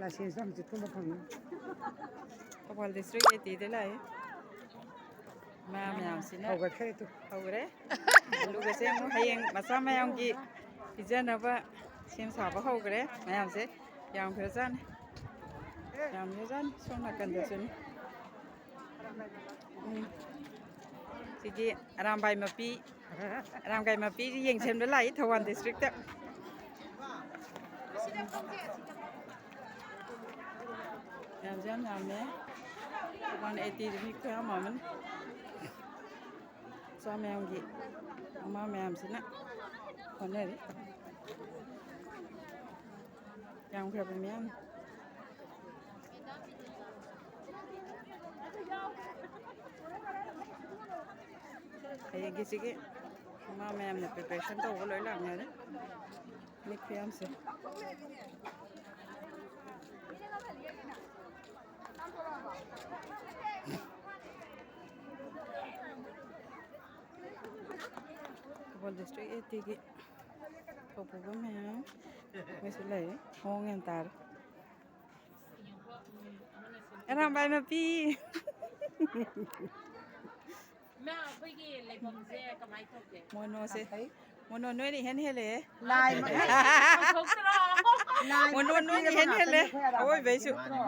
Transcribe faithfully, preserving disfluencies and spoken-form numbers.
ꯂꯥꯏꯁꯦꯟꯁꯇꯣ ꯍꯧꯖꯤꯛ ꯊꯨꯕ ꯐꯪꯉꯤ꯫ ꯊꯧꯕꯥꯜ ꯗꯤꯁꯇ꯭ꯔꯤꯛ ꯑꯦ ꯇꯤꯗ ꯂꯥꯛꯏ꯫ ꯃꯌꯥꯝ ꯃꯌꯥꯝꯁꯤꯅ ꯍꯧꯒꯠꯈ꯭ꯔꯦ ꯇꯨ꯫ ꯍꯧꯈ꯭ꯔꯦ꯫ ꯑꯂꯨꯒꯁꯦ ꯑꯃꯨꯛ ꯍꯌꯦꯡ ꯃꯆꯥ ꯃꯌꯥꯝꯒꯤ ꯄꯤꯖꯅꯕ ꯁꯦꯝ ꯁꯥꯕ ꯍꯧꯈ꯭ꯔꯦ꯫ ꯃꯌꯥꯝꯁꯦ ꯌꯥꯝꯈ꯭ꯔꯖꯥꯠꯅꯤ꯫ ꯌꯥꯝꯈ꯭ꯔꯖꯥꯠꯅꯤ꯫ ꯁꯣꯝ ꯅꯥꯀꯟꯗꯁꯨꯅꯤ꯫ ꯎꯝ꯫ ꯁꯤꯒꯤ ꯑꯔꯥꯝꯕꯥꯏ ꯃꯄꯤ, ꯑꯔꯥꯝꯕꯥꯏ ꯃꯄꯤꯁꯤ ꯌꯦꯡꯁꯤꯟꯕ ꯂꯥꯛꯏ ꯊꯧꯕꯥꯜ ꯗꯤꯁꯇ꯭ꯔꯤꯛꯇ꯫ ꯌꯥꯝꯁꯨ ꯌꯥꯝ ꯌꯥꯝꯃꯦ꯫ ꯋꯥꯟ ꯑꯩꯠꯇꯤꯗ ꯃꯤ ꯈꯨꯌꯥꯝ ꯑꯃꯅꯤ꯫ ꯃꯆꯥ ꯃꯌꯥꯝꯒꯤ ꯃꯃꯥ ꯃꯌꯥꯝꯁꯤꯅ ꯍꯣꯠꯅꯔꯤ꯫ ꯌꯥꯝꯈ꯭ꯔꯕ ꯃꯌꯥꯝ꯫ ꯍꯌꯦꯡꯒꯤꯁꯤꯒꯤ ꯃꯃꯥ ꯃꯌꯥꯝꯅ preparation ꯇꯧꯕ ꯂꯣꯏ ꯂꯥꯛꯅꯔꯦ꯫ ꯃꯤ ꯈꯨꯌꯥꯝꯁꯦ꯫ ꯊꯧꯕꯥꯜ ꯗꯤꯁꯇ꯭ꯔꯤꯛ ꯑꯦ ꯇꯤꯒꯤ ꯊꯧꯄꯨꯕ ꯃꯌꯥꯝ ꯃꯣꯏꯁꯨ ꯂꯩ꯫ ꯃꯑꯣꯡ ꯌꯥꯝ ꯇꯥꯔꯦ꯫ ꯑꯔꯥꯝꯕꯥꯏ ꯃꯄꯤ꯫ ꯏꯃꯥ, ꯑꯩꯈꯣꯏꯒꯤ ꯂꯩꯐꯝꯁꯦ ꯀꯃꯥꯏꯅ ꯇꯧꯒꯦ? ꯃꯣꯅꯣꯁꯦ꯫ ꯌꯥꯝ ꯐꯩ꯫ ꯃꯣꯅꯣ ꯅꯣꯏꯅ ꯏꯍꯦꯟ ꯍꯦꯜꯂꯦ꯫ ꯂꯥꯏ ꯃ-, ꯇꯧꯊꯣꯛꯇ꯭ꯔꯣ? ꯂꯥꯏ ꯃꯣꯅꯣ ꯃꯊꯛꯇ ꯅꯣꯏꯅ ꯄꯤꯔꯕ ꯏꯍꯦꯟ ꯍꯦꯜꯂꯦ꯫ ꯉꯥꯛꯇꯅꯤ ꯑꯩꯈꯣꯏ ꯑꯔꯥꯝꯕꯥꯏ ꯑꯋꯣꯏꯕꯩꯁꯨ꯫ ꯃꯄꯤ ꯅꯠꯇ꯭ꯔꯣ?